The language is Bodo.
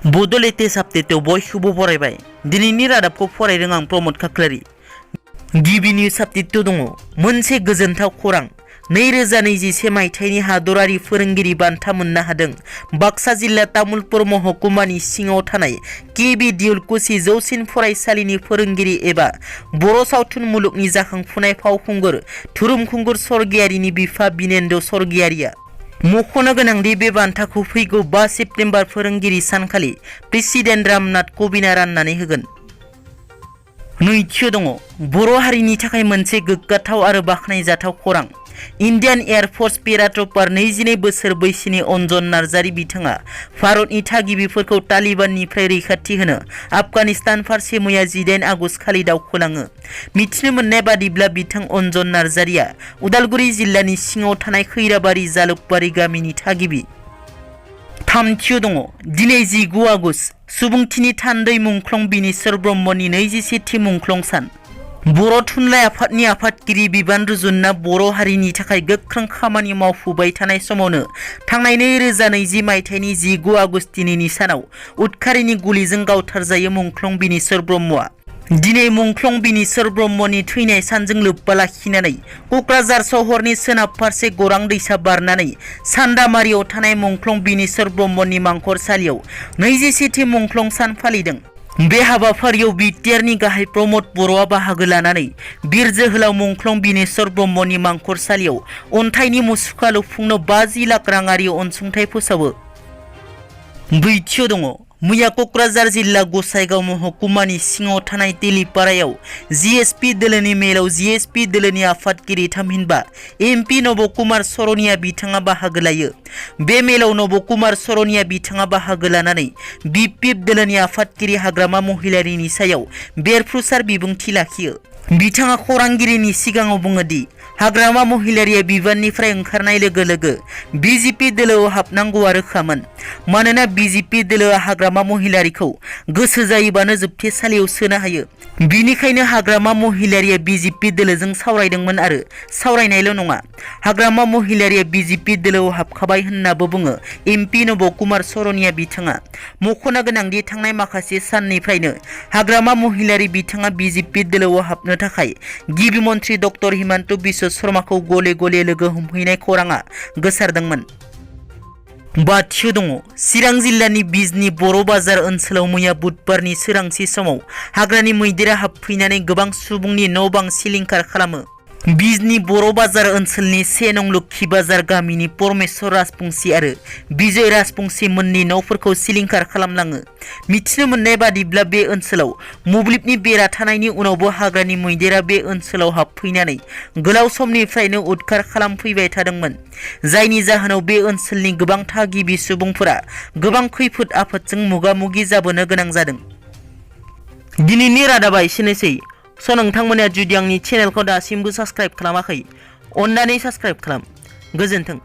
बड' लेटेस्ट आपडेटआव बयखौबो बरायबाय। दिनैनि रादाबखौ फरायदों आं प्रमद खाख्लारि। गिबि निउज आपडेटआव दङ मोनसे गोजोनथाव खौरां। 2021 मायथाइनि हादरारि फोरोंगिरि बान्था मोननो हादों बाक्सा जिल्ला तामुलपुर महकुमानि सिङाव थानाय केबि दिउलकुसि जौसिन फरायसालिनि फोरोंगिरि एबा बर' सावथुन मुलुगनि जाखांफुनाय फावखुंगुर धोरोमखुंगुर स्वर्गियारिनि बिफा बिनेन्द्र स्वर्गियारिया। मख'नो गोनांदि बे बान्थाखौ फैगौ 5 सेप्तेम्बर फोरोंगिरि सानखालि प्रेसिडेन्ट रामनाथ क'विंदआ राननानै होगोन। नैथियाव दङ बर' हारिनि थाखाय मोनसे गोग्गाथाव आरो बाख्नायजाथाव खौरां। इन्डियान एयार फर्स पेराट्रुपार 22 बोसोर बैसोनि अन्जन नार्जारी बिथाङा भारतनि थागिबिफोरखौ तालिबाननिफ्राय रैखाथि होनो आफगानिस्तान फारसे मैया 18 आगस्ट खालि दावखोलाङो। मिथिनो मोननाय बादिब्ला बिथां अन्जन नार्जारीया उदालगुरि जिल्लानि सिङाव थानाय खैराबारि जालुकबारि गामिनि थागिबि। थामथियाव दङ दिनै 19 आगस्ट सुबुंथिनि थान्दै मुंख्लं बिनेश्वर ब्रह्मनि 21थि मुंख्लं सान। बर' थुनलाइ आफादनि आफादगिरि बिबान रुजुनना बर' हारिनि थाखाय गोख्रों खामानि मावफुबाय थानाय समावनो थांनाय 2020 मायथाइनि 19 आगस्ट दिनैनि सानाव उदखारिनि गुलिजों गावथारजायो मुंख्लं बिनेश्वर ब्रह्मआ। दिनै मुंख्लं बिनेश्वर ब्रह्मनि थैनाय सानजों लोब्बा लाखिनानै क'क्राझार सहरनि सोनाब फारसे गौरां दैसा बारनानै सान्दामारियाव थानाय मुंख्लं बिनेश्वर ब्रह्मनि मांखरसालियाव 21थि मुंख्लं सान फालिदों। बे हाबाफारियाव बिटिआरनि गाहाय प्रमद बर'आ बाहागो लानानै बिर जोहोलाव मुंख्लं बिनेश्वर ब्रह्मनि मांखरसालियाव अन्थाइनि मुसुखा लुफुंनो 50 लाख राङारि अनसुंथाइ फोसावो। ब्रैथियाव दङ मैया क'क्राझार जिल्ला गसाइगाव महकुमानि सिङाव थानाय तेलिपारायाव जिएसपि दोलोनि मेलाव जिएसपि दोलोनि आफादगिरि थामहिनबा एमपि नबकुमार सरनिया बिथाङा बाहागो लायो। बे मेलाव नबकुमार सरनिया बिथाङा बाहागो लानानै बिपिएफ दोलोनि आफादगिरि हाग्रामा महिलारिनि सायाव बेरफ्रुसार बिबुंथि लाखियो। बिथाङा खौरांगिरिनि सिगाङाव बुङो दि हाग्रामा महिलारिया बिबाननिफ्राय ओंखारनाय लोगो लोगो बिजेपि दोलोआव हाबनांगौआ रोखामोन। मानोना बिजेपि दोलोआ हाग्रामा महिलारिखौ गोसो जायोबानो जोबथेसालियाव सोनो हायो। बिनिखायनो हाग्रामा महिलारिया बिजेपि दोलोजों सावरायदोंमोन आरो सावरायनायल' नङा, हाग्रामा महिलारिया बिजेपि दोलोआव हाबखाबाय होननाबो बुङो एमपि नबकुमार सरनिया बिथाङा। मख'नो गोनांदि थांनाय माखासे साननिफ्रायनो हाग्रामा महिलारि बिथाङा बिजेपि दोलोआव हाबनो थाखाय गिबि मन्त्रि डक्टर हिमन्त बिश्व शर्माखौ गले गले लोगो हमहैनाय खौराङा गोसारदोंमोन। बाथियाव दङ चिरां जिल्लानि बिजनी बर' बाजार ओनसोलाव मैया बुधबारनि सोरांसि समाव हाग्रानि मैदेरा हाबफैनानै गोबां सुबुंनि न' बां सिलिंखार खालामो। बिजनी बर' बाजार ओनसोलनि 1 नं लोक्षी बाजार गामिनि परमेश्वर राजबंसि आरो बिजय राजबंसि मोननि न'फोरखौ सिलिंखार खालामलाङो। मिथिनो मोननाय बादिब्ला बे ओनसोलाव मोब्लिबनि बेरा थानायनि उनावबो हाग्रानि मैदेरा बे ओनसोलाव हाबफैनानै गोलाव समनिफ्रायनो उदखार खालामफैबाय थादोंमोन, जायनि जाहोनाव बे ओनसोलनि गोबां थागिबि सुबुंफोरा गोबां खैफोद आफोदजों मोगा मोगि जाबोनो गोनां जादों। दिनैनि रादाबा एसेनोसै। नोंथांमोना जुदि आंनि चेनेलखौ दासिमबो साबस्क्राइब खालामाखै, अन्नानै साबस्क्राइब खालाम। गोजोन्थों।